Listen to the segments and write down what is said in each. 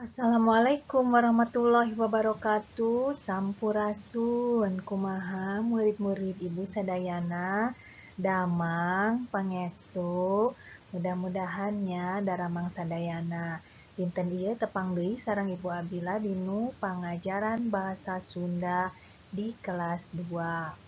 Assalamualaikum warahmatullahi wabarakatuh. Sampurasun, kumaha murid-murid Ibu sadayana, damang pangestu, mudah-mudahan nya daramang sadayana. Dinten ieu tepang deui sareng Ibu Abila dinu pangajaran bahasa Sunda di kelas 2.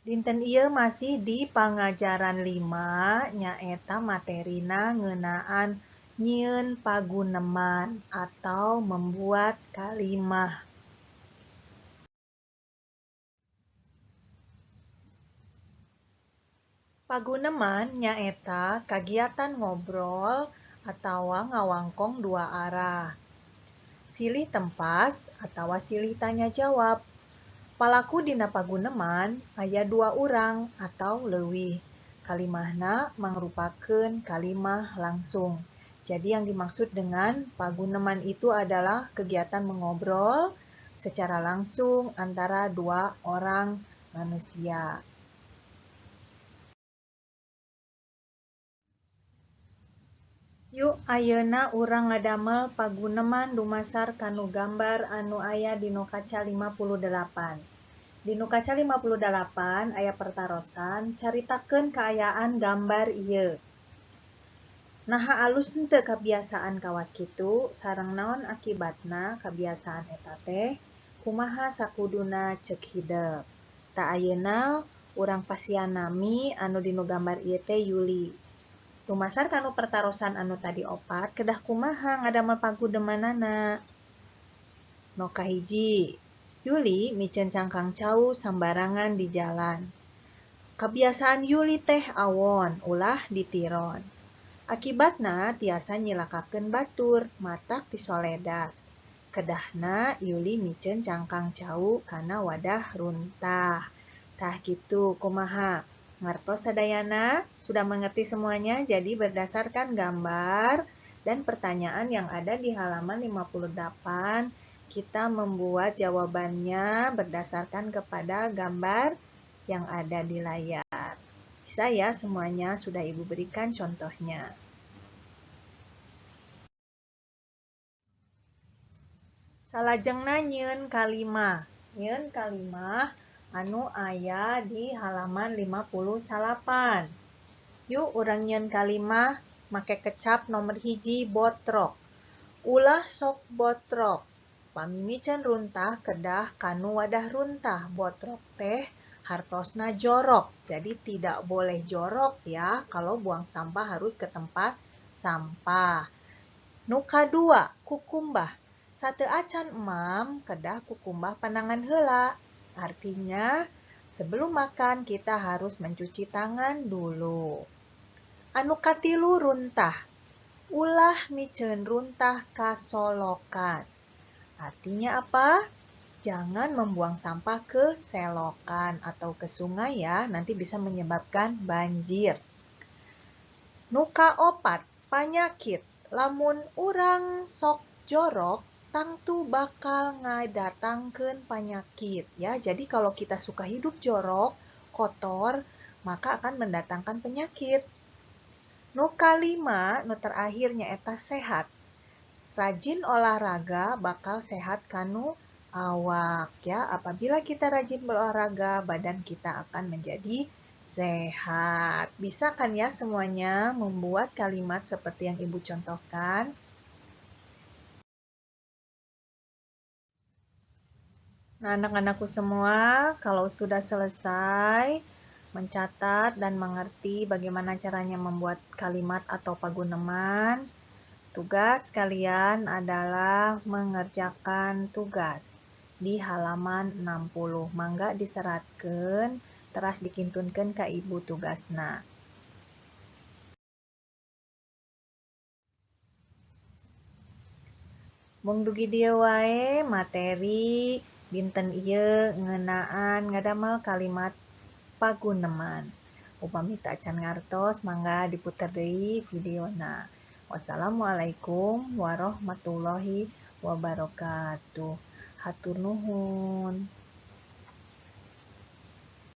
Dinten ieu masih di pangajaran 5 nyaeta materina ngeunaan nyieun paguneman atau membuat kalimah. Paguneman nyaeta kagiatan ngobrol atawa ngawangkong dua arah. Silih tempas atawa silih tanya jawab. Palaku dina paguneman aya dua urang atau leuwih. Kalimahna mangrupakeun kalimah langsung. Jadi yang dimaksud dengan paguneman itu adalah kegiatan mengobrol secara langsung antara dua orang manusia. Yuk ayeuna urang ngadamel paguneman dumasar kanu gambar anu aya dinu kaca 58. Dinu kaca 58 aya pertarosan caritakeun kaayaan gambar ieu. Naha alus henteu kabiasaan kawas kitu sareng naon akibatna kabiasaan eta teh kumaha sakuduna ceuk hidep. Tah ayeuna urang pasian nami anu dinu gambar ieu teh Yuli. Dumasar kanu pertarosan anu tadi opat kedah kumaha ngadamel pagunemanana. Nu kahiji, Yuli miceun cangkang cau sambarangan di jalan. Kabiasaan Yuli teh awon, ulah ditiron. Akibatna tiasa nyilakakeun batur, matak disoledat. Kedahna Yuli miceun cangkang cau kana wadah runtah. Tah kitu kumaha? Ngartos sadayana? Sudah mengerti semuanya? Jadi berdasarkan gambar dan pertanyaan yang ada di halaman 58, kita membuat jawabannya berdasarkan kepada gambar yang ada di layar. Bisa ya semuanya, sudah Ibu berikan contohnya. Salajengna nyieun kalimah. Nyieun kalimah anu aya di halaman 59. Yuk urang nyieun kalimah make kecap nomor 1 botrok. Ulah sok botrok. Pami miceun runtah kedah kanu wadah runtah. Botrok teh hartosna jorok. Jadi tidak boleh jorok ya, kalau buang sampah harus ke tempat sampah. Nu kadua, kukumbah. Sateuacan emam kedah kukumbah panangan heula. Artinya sebelum makan kita harus mencuci tangan dulu. Anu katilu runtah. Ulah miceun runtah ka solokan. Artinya apa? Jangan membuang sampah ke selokan atau ke sungai ya, nanti bisa menyebabkan banjir. Nu kaopat, panyakit. Lamun urang sok jorok, tangtu bakal ngadatangkeun panyakit ya. Jadi kalau kita suka hidup jorok, kotor, maka akan mendatangkan penyakit. Nu kalima, nu terakhir nyaeta sehat. Rajin olahraga bakal sehat kanu awak ya. Apabila kita rajin berolahraga, badan kita akan menjadi sehat. Bisa kan ya semuanya membuat kalimat seperti yang Ibu contohkan? Nah, anak-anakku semua, kalau sudah selesai mencatat dan mengerti bagaimana caranya membuat kalimat atau paguneman, tugas kalian adalah mengerjakan tugas di halaman 60. Mangga diseratkeun, teras dikintunkeun ka Ibu tugasna. Mung dugi dieu wae materi dinten ieu ngeunaan ngadamel kalimat paguneman. Upami teu acan ngartos, mangga diputer deui videona. Wassalamualaikum warahmatullahi wabarakatuh. Hatur nuhun.